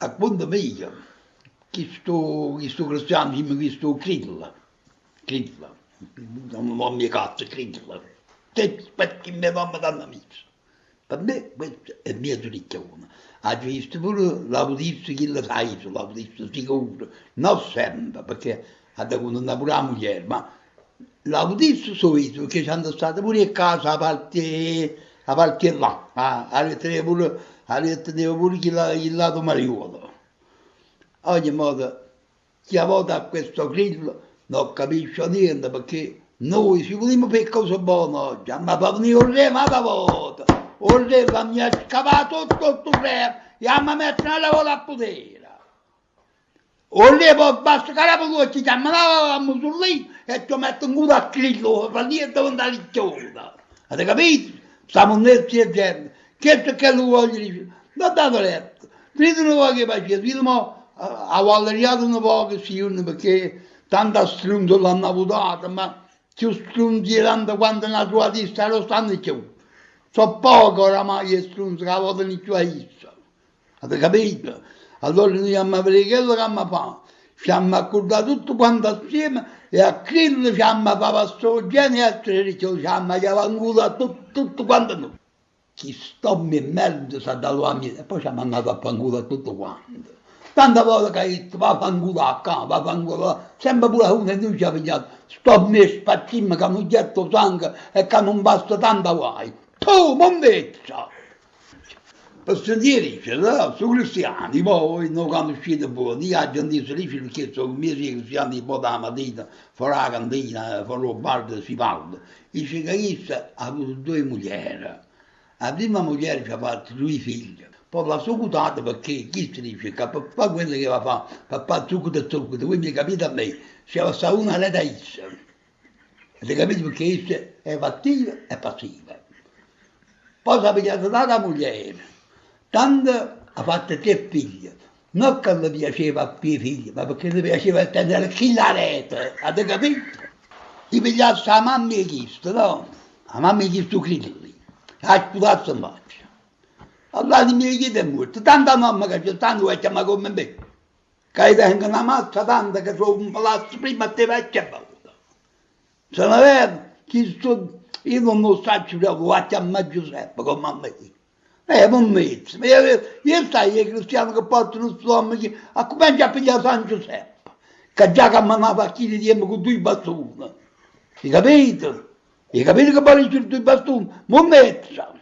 A cunto mio, chistu chistu cristiano, dicimm chistu Grillo, Grillo, nu nomme 'e cazzo, Grillo, che specie 'e nomme t'hanno miso? Pe me questo è miezo ricchione. Aggio visto pure l'autista chillo s'aiza, l'autista sicuro, non sempe, pecchè adda cuntentà pure 'a mugliera, ma l'autista so visto pecchè c'hanno state pure 'e case 'a parte 'a parte 'e là, aret teneva pure aret teneva pure chill'ato mariuolo. A ogni modo Chi 'a vota a questo Grillo non capisce niente pecchè noi si vulimmo fa 'e cose bone oggi amma fa venì 'o rre n'ata vota, 'o rre l'amma scavà tutto 'o turreno e amma mettere n'ata vota a potere. 'O rre po' basta ca arape l'uocchie chiamma a Musullino e ce 'o mette 'nculo a Grillo 'o fa diventà ricchione. Avete capito? Sta munnezza 'e gente, chesto è chello che voglio dicere, non date retta, Tenite nu poco 'e pacienza, io mo 'a alleriato nu poco sti juorne pecchè tanta strunze l'hanno avutata, ma cchiù strunze 'e tanto quanto n'ha truvato isso arò stanno cchiù. So' poche oramai 'e strunze ca votano cchiù a isso. Avete capito? Allora nuje amma vedè chello che amma fa, ci amma accurdà tutte quante assieme e a chillo ci amma fa passà 'o genio 'e essere ricche, ci amma chiavà 'nculo a tutte quante nuje. Chist'ommo 'e merda s'ha da luvà 'a miezo e poi ci ha mannato a fanculo a tutte quante. Tanta vote che ha ditto va fanculo 'a ccà, va fanculo 'a llà, sempe pure a uno 'e nuje ci ha pigliato. St'ommo 'e sfaccimma ca nun jetta 'o sango e ca nun passa tanta guai. Tu, munnezza! Pe sentì 'e dicere, no, stu cristiano, po' voi nun 'o canuscite buono, io aggio 'ntiso dicere pecchè so' miezo 'e cristiani 'e vote 'a matina fore 'a cantina, fore 'o bar si parla. Dice ca isso ha avuto doje mugliere, 'a primma mugliera ci ha fatto duje figli, po' l'ha sucutata pecchè chisto dice ca pe fa quello che eva fa, pe fa zucchete e zucchete, quindi capite a me, c'eva sta uno aret a isso. Avete capito pecchè isso eva attivo e passivo. Po' s'ha pigliato n'ata mugliera, tanto ha fatto tre figli, non che le piaceva a fa 'e figli, ma pecchè le piaceva a tenere chillo aret, avete capito? Si pigliasse 'a mamma 'e chisto, no? 'A mamma 'e chisto Grillo, 'a sputasse 'nfaccia. All'anima 'e chi t'è muorto, tanta nomme ca ce stanno 'o 'e chiammà comme me. Ca io tengo na mazza tanta ca so' 'nfilasse primma a te vecchia e bella. Se ne vene chisto, io nun 'o saccio proprio, 'o va a chiammà Giuseppe comme a me. Eh, munnezza, ma io, io sai 'e cristiani che portano stu nomme chi, accumencia a piglià San Giuseppe, ca già cammenava a chilli tiempi cu duje bastuni. Hai capito? Hai capito che vò dicere duje bastuni? Munnezza!